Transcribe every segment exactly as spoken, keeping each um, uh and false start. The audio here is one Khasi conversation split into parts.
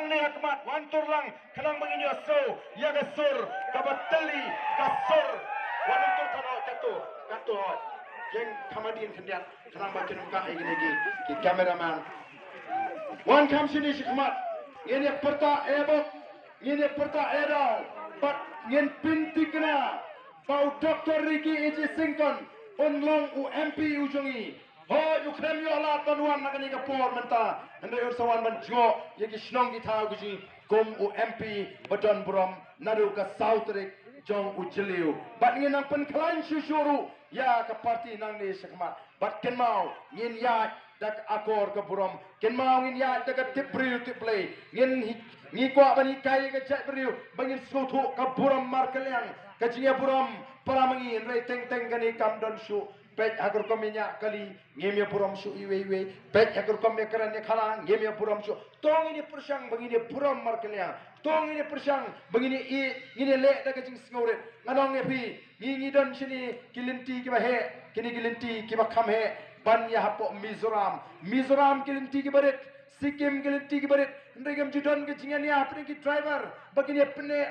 Hangne ha khmat, wan tur lang, khnang ba ngin ïohsngew ïa ka sur kaba tylli, ka sur. Wan tur tano, kato, kato. Ïeng kham hadien khyndiat, khnang ba kin ym kah ïa kine ki, ki cameraman. Wan kham shane sha khmat. Ngin ïa pyrta eh bok, ngin ïa pyrta eh daw. Bad ngin pynthikna ba u Doctor Ricky A J Syngkon un long u M P u jong ngi. Hooid, u khlem ïoh lad ban wan ha kane ka por mynta, hynrei un sa wan ban jngoh ïa ki shnong ki thaw ki jong ngi kum u M P ba don burom naduh ka saw tarik jong u Jylliew. Bad ngin nang pynkhlaiñ shuh shuh ruh ïa ka party nangne sha khmat. Bad kynmaw, ngin ïaid da ka akor ka burom. Kynmaw, ngin ïaid da ka tip briew tip Blei. Ngin hi-, ngi kwah ban hikai ïa ka jaitbynriew ba ngin sngewthuh ka burom markylliang, ka jingïaburom para ma ngi, hynrei teng teng kane kam don shuh. Peit ha ka rukom ïa ñiah kali, ngim ïaburom shuh iwei iwei. Peit ha ka rukom ïa kren ïa khana, ngim ïaburom shuh. To ngin ïapyrshang ba ngin ïaburom markylliang. To ngin ïapyrshang ba ngin ïa, ngin ïaleh da ka jingsngewrit. Ngan ong ïa phi, ngi, ngi don shane ki lynti kiba heh, kine ki lynti kiba kham heh ban ïa hapoh Mizoram. Mizoram ki lynti kiba rit, Sikkim ki lynti kiba rit. Hynrei kam ju don ka jingïania hapdeng ki driver ba kin ïa pyneh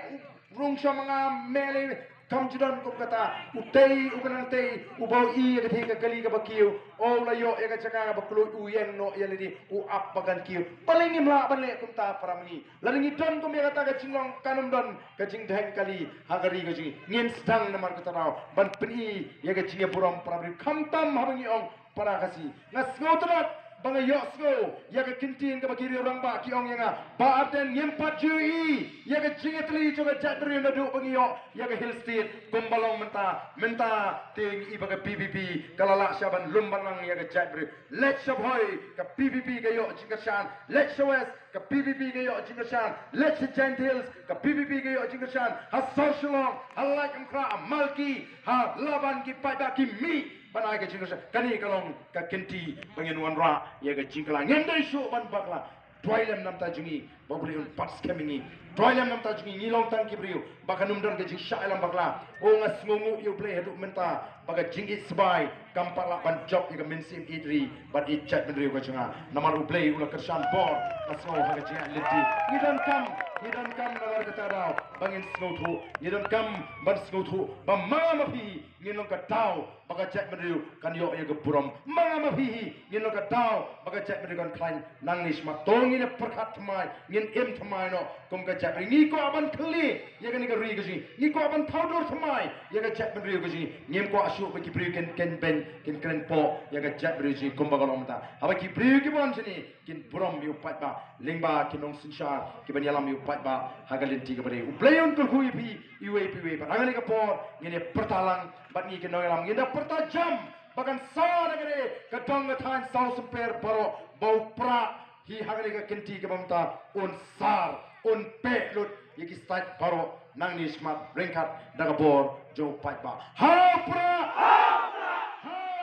rung sha ma nga mele. Kam ju don kum kata. U tei, u kynang tei, u ba u i ïa ka thing ka kali kaba kiew, u la ïoh ïa ka jaka kaba kluid, u ïeng noh ïa lade, u ap ba kan kiew. Balei ngim lah ban leh kumta para ma ngi? Lada ngi don kum ïa kata ka jinglong, kan ym don ka jingdheng kali ha ka ri ka jong ngi. Ngin sdang namar kata daw ban pyni ïa ka jingïaburom para briew, khamtam haba ngi ong para Khasi. Nga sngewtynnat ba nga ïohsngew ïa ka kyntien kaba ki riew rangbah ki ong ïa nga, Bah Ardent, ngim pat ju ïohi ïa ka jingïatylli jong ka jaitbynriew naduh ba ngi ïoh ïa ka Hill State. Kumba long mynta, mynta te ngi i ba ka P P P ka la lah sha ban lum balang ïa ka jaitbynriew. Leit sha Bhoi, ka P P P ka ïoh jingkyrshan. Leit sha West, ka P P P ka ïoh jingkyrshan. Leit sha Jaintia Hills, ka P P P ka ïoh jingkyrshan. Ha South Shillong, ha Laitumkhrah, ha Malki, ha Laban, ki paidbah ki mih ban ai ka jingkyrshan. Kane ka long ka kynti ba ngin wanrah ïa ka jingkylla. Ngim dei shuh ban bakla. Duwai lem na ka bynta jong ngi ba U Blei un pat skhem ïa ngi. Duwai lem na ka bynta jong ngi, ngi long tang ki briew ba kan ym don ka jingshah ïalam bakla. O, nga sngewnguh ïa U Blei haduh mynta ba ka jingïeit sbai kam pat lah ban jop ïa ka mynsiem ïeit ri bad ïeit jaitbynriew ka jong nga. Namar U Blei u la kyrshan bor, nga sngew, ha ka jingïaid lynti. Ngi donkam, ngi donkam namar kata daw ba ngin sngewthuh. Ngi donkam ban sngewthuh ba ma nga ma phi ngin long ka daw ba ka jaitbynriew kan ïoh ïa ka burom. Ma nga ma phi hi ngin long ka daw ba ka jaitbynriew kan khlaiñ nangne shakhmat. To ngin ïa pyrkhat thymmai, ngin im thymmai noh kum ka jaitbynriew. Ngi kwah ban kylli ïa kane ka ri ka jong ngi. Ngi kwah ban thaw dur thymmai ïa ka jaitbynriew ka jong ngi. Ngim kwah shuh ba ki briew kin kynbeiñ, kin kren poh ïa ka jaitbynriew jong ngi kumba ka long mynta. Haba ki briew ki wan shane kin burom ïa u paidbah lyngba ki nongsynshar kiban ïalam ïa u paidbah ha ka lynti kaba dei. U Blei un kyrkhu ïa phi iwei pa iwei. Bad ha kane ka por ngin ïa pyrta lang bad ngi ki nongïalam, ngin da pyrta jam ba kan sa na kane ka dong ka thaiñ South Symper baroh, ba u Prah hi ha kane ka kynti kaba mynta un sar, un peh lut ïa ki state baroh nangne shakhmat ryngkat da ka bor jong u paidbah. Ha u Prah! Ha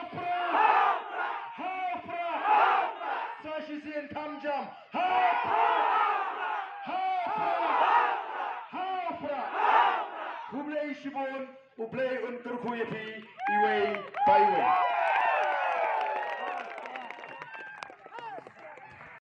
u Prah! Ha u Prah! Sa shisien kham jam. Ha u Prah! Ha u Prah! Ha u Prah! Khublei shibun, U Blei un kyrkhu ïa phi iwei pa iwei.